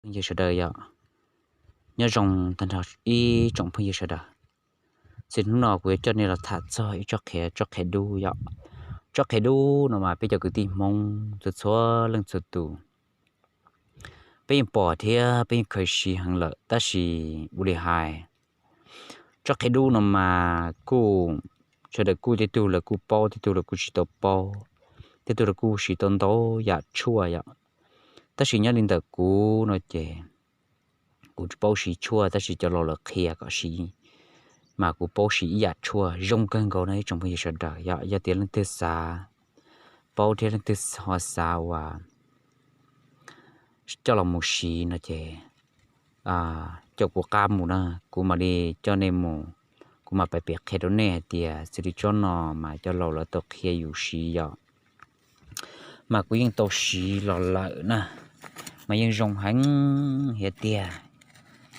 phooj ywg sawv daws yom. Nyob zoo tag nrho ib tsoom phooj ywg sawv daws. Txij hnub no kuv yuav coj nej los tham txog ib tsob qhiav, tsob qhiav dub yom. Tsob qhiav dub no mas peb cov kwv tij Hmoob txhua txhua leej txhua tus peb yeej pom thiab peb yeej kheev siv heev lawm, tab sis ua li hais, tsob qhiav dub no mas kuj, sawv daws kuj tej tug lawv kuj paub, tej tug lawv kuj tsis tau paub, tej tug lawv kuj siv tau ntau yam tshuaj yom. Tab sis nyob li ntawm kuv no ces kuv tsis paub siv tshuaj, tab sis cov laus lawv qhia kom siv, mas kuv paub siv ib yam tshuaj zoo kawg nkaus no ib tsoom phooj ywg sawv daws yom. Yog tias leej twg xav paub thiab leej twg ho xav uas coj los mus siv no ces coj kuv qab mus na, kuv mam li coj nej mus, kuv mam pais piav qhia rau nej hais tias xws li tsob no mas cov laus lawv tau qhia yus siv yom. Mas kuv yeej tau siv los lawm na, mas yeej zoo heev hiav tiag,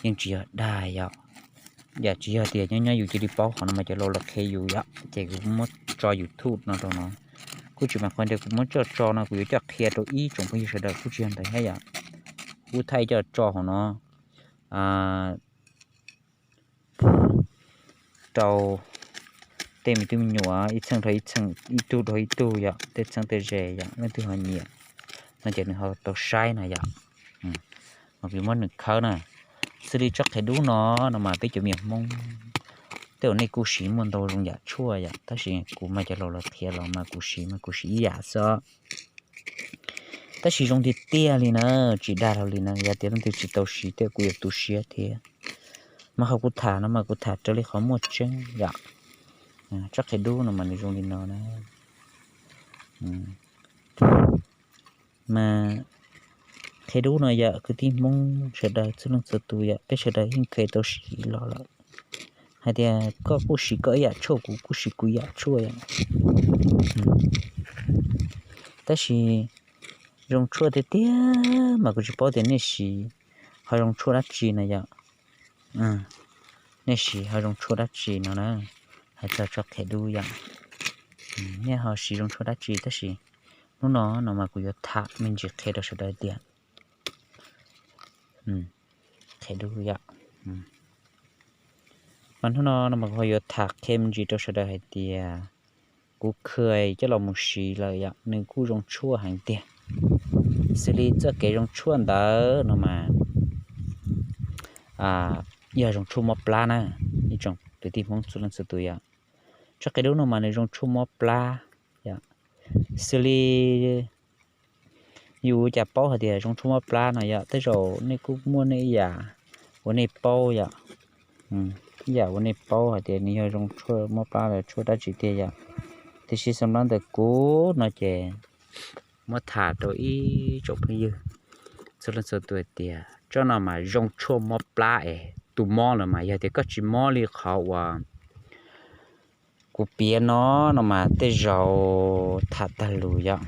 yeej tsis yog dag yom. Yam tsis yog tias nyob nyob yus cia li paub qhov no mas cov laus lawv qhia yus yom, ces kuv muab tso YouTube no rau no. Kuj tsis mas qhov ntawd kuv muab coj tso no kuv yuav coj qhia rau ib tsoom phooj ywg sawv daws kuj tsis yog ntawd thiab yom. Kuj thaij coj tso hauv no rau tej me tub me nyuam ib txheej dhau ib txheej, ib tug dhau ib tug yom, tej txheeb tej ze yom, leej twg ho nyiam no ces nws ho tau saib no yom. Mas kuv muab nws khawb na. Xws li tsob qhiav dub no, no mas peb cov me nyuam Hmoob tej uas nej kuj siv muaj ntau zoo yam tshuaj yom, tab sis kuv mas cov laus lawv qhia los mas kuv siv mas kuv siv ib yam xwb. Tab sis zoo tiag tiag li na, tsis dag dhau li na, yog tias leej twg tsis tau siv tej kuv yuav tu siab thiab. Mas qhov kuv tham no mas kuv tham raws li qhov muaj tseeb yom. Tsob qhiav dub no mas nws zoo li no na. Mas qhiav dub no yom, kwv tij Hmoob sawv daws txhua leej txhua tus yom, peb sawv daws yeej kheev tau siv los lawm. Hais tias koj kuj siv koj ib yam tshuaj, kuv kuj siv kuv ib yam tshuaj yom. Tab sis zoo tshuaj tiag tiag mas kuv tsis paub tias nej siv ho zoo tshuaj dab tsi na yom. Nej siv ho zoo tshuaj dab tsi no na, hais txog tsob qhiav dub yom. Nej ho siv zoo tshuaj dab tsi, tab sis hnub no no mas kuv yuav tham me ntsis qhia rau sawv daws tias qhiav dub yom. Mas hnub no no mas kuv ho yuav tham qhia me ntsis rau sawv daws hais tias kuv kheev coj los mus siv lawm yom, nws kuj zoo tshuaj heev tiag. Xws li txoj kev zoo tshuaj ntawd no mas yog zoo tshuaj mob plab na, ib tsoom kwv tij Hmoob txhua leej txhua tus yom. Tsob qhiav dub no mas nws zoo tshuaj mob plab yom. Xws li yus ua cas paub hais tias zoo tshuaj mob plab no yom, tej zaum nej kuj muaj nej ib yam uas nej paub yom. Ib yam uas nej paub hais tias nws yog zoo tshuaj mob plab los tshuaj dab tsi tiag yom. Tiam sis xam no ntawm kuv no ces muab tham rau ib tsoom phooj ywg txhua leej txhua tus hais tias tsob no mas zoo tshuaj mob plab es tus mob lawm mas yog tias koj tsis mob li qhov uas kuv piav no, no mas tej zaum tham tag lus yom,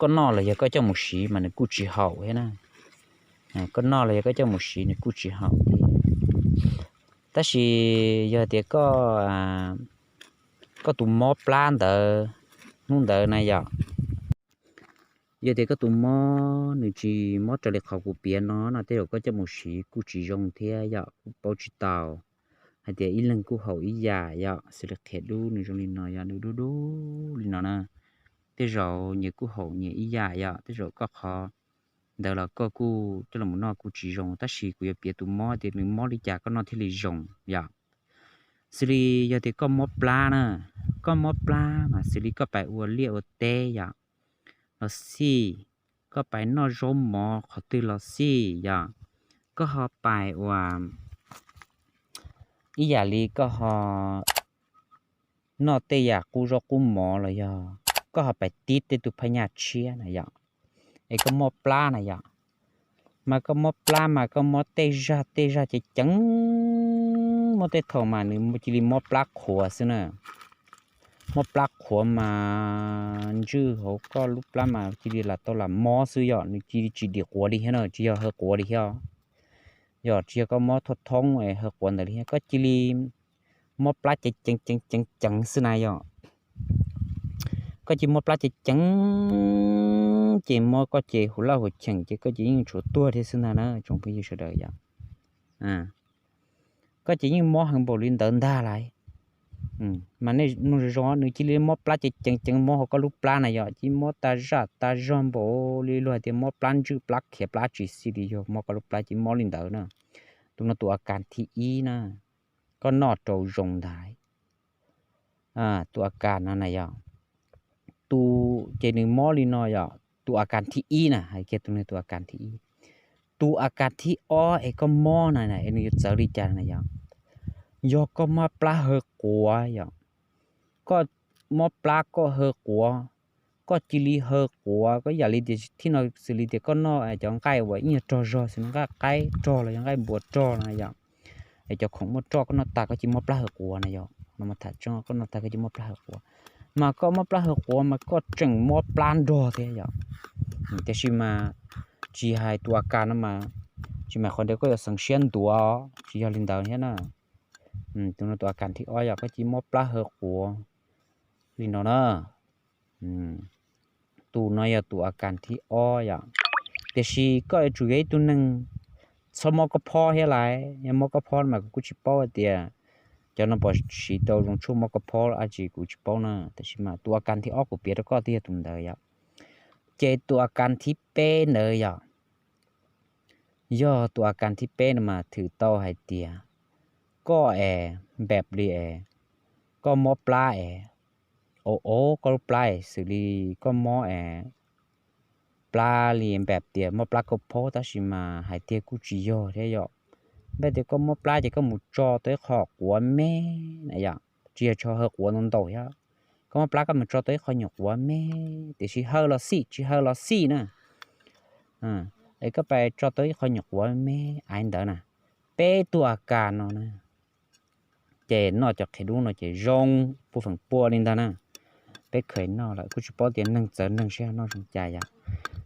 koj noj los yog koj coj mus siv mas nws kuj tsis haum thiab na. Koj noj los yog koj coj mus siv nws kuj tsis haum thiab. Tab sis yog tias koj, koj tus mob plab ntawd, hnub ntawd na yom, yog tias koj tus mob nws tsis mob raws li qhov kuv piav no no tej zaum koj coj mus siv kuj tsis zoo thiab yom, kuj paub tsis tau hais tias ib leeg kuj haum ib yam yom. Xws li qhiav dub nws zoo li no yom, nws dub dub li no na, tej zaum nyias kuj haum nyias ib yam yom, tej zaum koj qhov ntawd los koj kuj coj los noj kuj tsis zoo, tab sis kuv yuav piav tus mob tias nws mob li cas koj noj thiaj li zoo yom. Xws li yog tias koj mob plab na, koj mob plab mas xws li koj pais ua liaj ua teb yom, los xij, koj pais noj zaub mov qhov twg los xij yom, koj ho pais ua ib yam li koj ho noj tej yam qub zaub qub mov los yog koj ho pais tib tej tug phaj nyaj tshiab na yom, es koj mob plab na yom. Mas koj mob plab mas koj mob tej zag tej zag ceev ceev, mob tej thaum mas nws cia li mob plab qhuav xwb na. Mob plab qhuav mas ntswj hauv koj lub plab mas cia li lam tau lam mob xwb yom, nws cia li tsis dim quav li thiab na, tsis yog haw quav li thiab. Yog tsis yog koj mob thoob thoob es haw quav ntawd li thiab, koj cia li mob plab ceev ceev ceev ceev xwb na yom. koj cia li mob plab ceev ceev, ces mob koj ces huv laj huv cheem ces koj ces yeej tshuav tuag thiab xwb ntag na tsoom phooj ywg sawv daws yom. Koj ces yeej mob heev npaum li ntawd ntag lauj. Mas nej mloog zoo zoo, nws cia li mob plab ceev ceev ceev mob hauv koj lub plab na yom, cia li mob tas zaj tas zog npaum li luag hais tias mob plab ntswj plab khiav plab tsis xij li, yog mob koj lub plab cia li mob li ntawd na. Tus no tus a kas thib ib na, koj noj rau zoo ntag. Tus a kas no na yom, tus ces nws mob li no yom, tus a kas thib ib na, hais kiag tus no tus a kas thib ib. Tus a kas thib ob es koj mob na, es nws yuav txawv li cas na yom, yog koj mob plab haw quav yom, koj mob plab koj haw quav, koj cia li haw quav, koj yam li tias thib no xws li tias koj noj cov nqaij uas ib nyuag rog zog xwb, nqaij qaib rog los yog nqaij npua rog no yom, es cov khoom muaj roj koj noj tag koj cia li mob plab haw quav na yom, no mas tham tseeb koj noj tag koj cia li mob plab haw quav. Mas koj mob plab haw quav mas koj tseem mob plab nrog thiab yom. Tiam sis mas tsis hais tus a kas no mas, tsis mas qhov ntawd koj yuav xeev siab ntuav, tsis yog li ntawd thiab na. Tus no tus a kas thib ob yom, koj cia li mob plab haw quav li no na. Tus no yog tus a kas thib ob yom. Tiam sis koj yuav tsum yog ib tug neeg txhob mob koj phob thiab lauj, yog mob koj phob mas kuv kuj tsis paub hais tias cov no puas siv tau zoo tshuaj mob koj phob dab tsi kuv tsis paub na, tiam sis mas tus a kas thib ob kuv piav rau koj twb yog tus ntawd yom. Ces tus a kas thib peb ntawd yom, yog tus a kas thib peb no mas thwm tau hais tias koj es npam li es koj mob plab es, o o koj lub plab es xws li koj mob es plab li npam tias mob plab koj phob tab sis mas hais tiag kuj tsis yog thiab yom. Npam tias koj mob plab ces koj mus tso tau ib qho quav me na yom, tsis yog tso haw quav ntau ntau thiab. Koj mob plab koj mus tso tau ib qho nyuam quav me, tiam sis haw los xij tsis haw los xij na. Es koj pais tso tau ib qho nyuam quav me aiv ntawd na, peb tug a kas no na, ces noj cov qhiav dub no ces zoo puag feem pua li ntag na. Peb kheev noj lawm kuj tsis paub tias neeg txawv neeg sib noj zoo cas yom.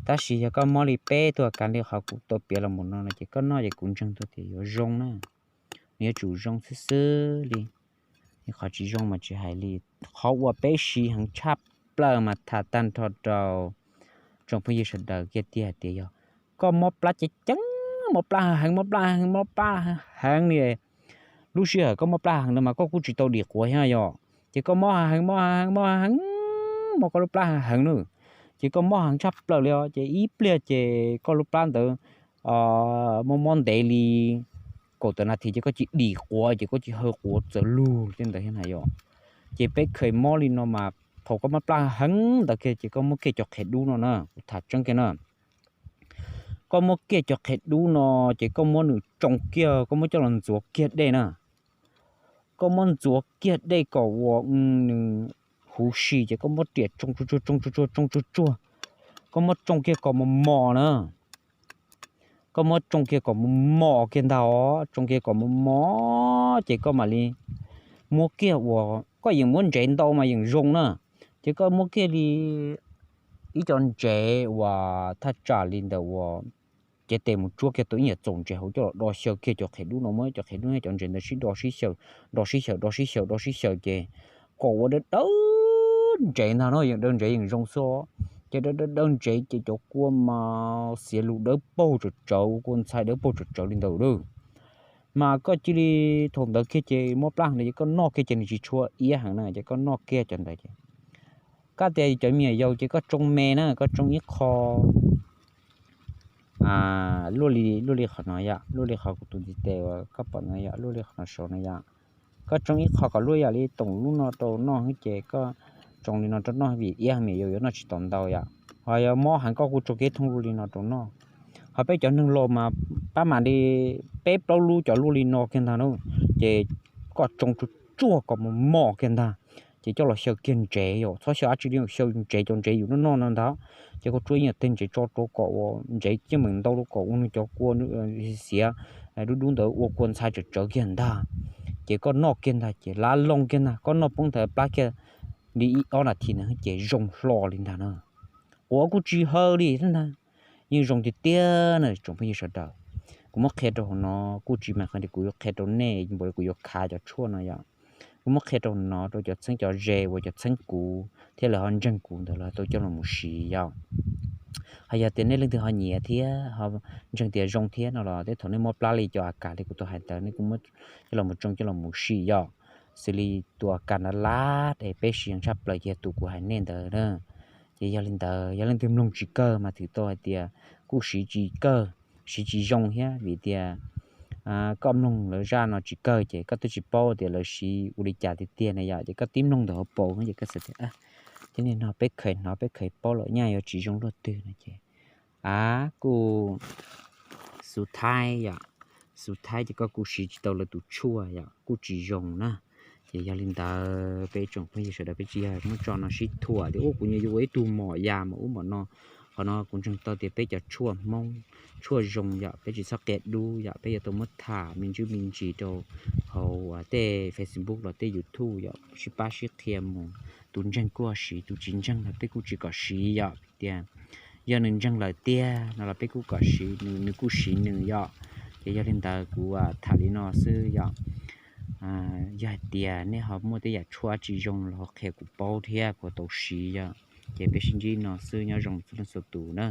Tab sis yog koj mob li peb tug a kas li qhov kuv tau piav los mus no no ces koj noj ces kuv ntseeg tau tias yuav zoo na. Nws yuav tsum zoo xwb xwb li. Qhov tsis zoo mas tsis hais li. Qhov uas peb siv heev tshaj plaws mas tham tag nrho rau tsoom phooj ywg sawv daws kiag tiag hais tias yog koj mob plab ceev ceev, mob plab heev, mob plab heev, mob plab heev li. Lub sij hawm koj mob plab heev ntawd mas koj kuj tsis tau dim quav thiab yom, ces koj mob heev, mob heev, mob heev, mob koj lub plab heev heev na, ces koj mob heev tshaj plaws li os, ces ib pliag ces koj lub plab ntawd mob mob ntev li kaum tawm nas this ces koj cia li dim quav ces koj cia li haw quav txawv lug li ntawd thiab na yom. Ces peb kheev mob li no mas thaum koj mob plab heev ntawd kiag ces koj muab kiag cov qhiav dub no na, kuv tham tseeb kiag na. Koj muab kiag cov qhiav dub no ces koj muab nws tsoo kiag, koj muab coj los ntxuav kiag dej na. Koj muab ntxuav kiag dej kom ua nws huv si ces koj muab riam tsoo tsuag tsuag, tsoo tsuag tsuag, tsoo tsuag tsuag. Koj muab tsoo kiag kom mos mos na. Koj muab tsoo kiag kom mos mos kiag ntag os, tsoo kiag kom mos mos ces koj mam li muab kiag ua, koj yeem muab ntsev ntau mas yeem zoo na. Ces koj muab kiag li ib co ntsev uas thaj tsam li ntawm uas cev tes mus tsuab kiag tau ib yam txaus ntsev hauv coj los do xyaw kiag cov qhiav dub no, muab cov qhiav dub cov ntsev ntawd sib do sib xyaw, do sib xyaw, do sib xyaw, do sib xyaw ces kom ua dawb dawb ntsev ntag no, yeem dawb ntsev yeem zoo xwb. Ces dawb dawb dawb ntsev ces cov kua mas xiav lus dawb paug tsawv tsawv, ua kua ntxhai dawb paug tsawv tsawv li ntawd lawm. Mas koj cia li thaum ntawd kiag ces mob plab heev ntawd ces koj noj kiag ces nws tsis tshua iab heev na, ces koj noj kiag cov ntawd ces koj tias cov me nyuam yaus ces koj tsoo me na, koj tsoo ib qho luaj li, luaj li qhov no yom, luaj li qhov kuv tus ntiv tes uas koj pom no yom, luaj li qhov no saud no yom. Koj tsoo ib qho kom luaj yam li toom lub no rau noj xwb ces koj tsoo li no rau noj vim iab me nyuam yaus yuav noj tsis tau ntau yom. Ho yog mob heev koj kuj tsoo kiag thooj luaj li no rau noj. Ho peb cov neeg laus mas pab mam li peb plaub lub cov luaj li no kiag ntag na, ces koj tsoo tsuag tsuag kom mos mos kiag ntag, ces coj los xyaw kiag ntsev yom, txhob xyaw dab tsi li, xyaw ntsev, cov ntsev yus noj noj no ntag. Ces koj tsuab ib yam teg ntsev tso rau kom ua ntsev coj meem ntau rau kom ua nws cov kua xiav dub dub ntawd ua kua ntxhai tsawv tsawv kiag ntag. Ces koj noj kiag ntag ces lav loo kiag ntag, koj noj poob ntawd plab kiag li ib ob nas this ntawd ces zoo hlo li ntag na. Quav kuj tsis haw li ntag, yeej zoo tiag tiag na tsoom phooj ywg sawv daws. Kuv muab qhia rau hauv no kuj tsis mas qhov tias kuv yuav qhia rau nej npaum li kuv yuav khav cov tshuaj no yom. kuv muab qhia rau no rau cov txheeb cov ze uas cov txheeb kuv thiab lawv ho ntseeg kuv ntawd los tau coj los mus siv yom. Ho yog tias nej leej twg ho nyiam thiab ho ntseeg tias zoo thiab no los tej thaum nej muab plab li cov a kas li kuv tau hais ntawd nej kuj muab coj los mus tsoo coj los mus sim yom. Xws li tus a kas na lab es peb siv yeej tshaj plaws ces yog tus kuv hais nej ntawd na. Ces yog li ntawd yog leej twg mloog tsis kawg mas thwm tau hais tias kuj siv tsis kawg, siv tsis zoo thiab vim tias koj mloog lawv zaj no tsis kawg ces koj twb tsis paub tias lawv siv ua li cas tiag tiag na yom. Ces koj tib mloog ntawm hauv paus ces koj xav tias, ces nim no peb khaws hnov peb khaws paub los nyaj yuav tsis zoo luaj twg no ces a kuj xu thaib yom, xu thaib ces koj kuj siv tsis tau lawv tus tshuaj yom, kuj tsis zoo na. Ces yog li ntawd peb tsoom phooj ywg sawv daws peb tsis yog muab tso no sib thuam tias ua kuv nyuam yuav ua ib tug mom ya mom ub mom no. Qhov no kuv ntseeg tau tias peb cov tshuaj Hmoob, tshuaj zoo yom, peb tsis txhob qia dub yom, peb yuav tau muab tham me ntsis me ntsis rau hauv tej Facebook los tej YouTube yom, sib pab sib qhia mus. Tus ntseeg kuj ho siv, tus tsis ntseeg los peb kuj tsis kom siv yom. Tias yog nws ntseeg lawm tiag no los peb kuj kom siv, nws kuj siv nws yom. Ces yog li ntawd kuv tham li no xwb yom. Yog hais tias nej ho muaj tej yam tshuaj tsis zoo los ho qhia kuv paub thiab kuv tau siv yom. Ces peb sib ntsib no xwb, nyob zoo txhua leej txhua tus na.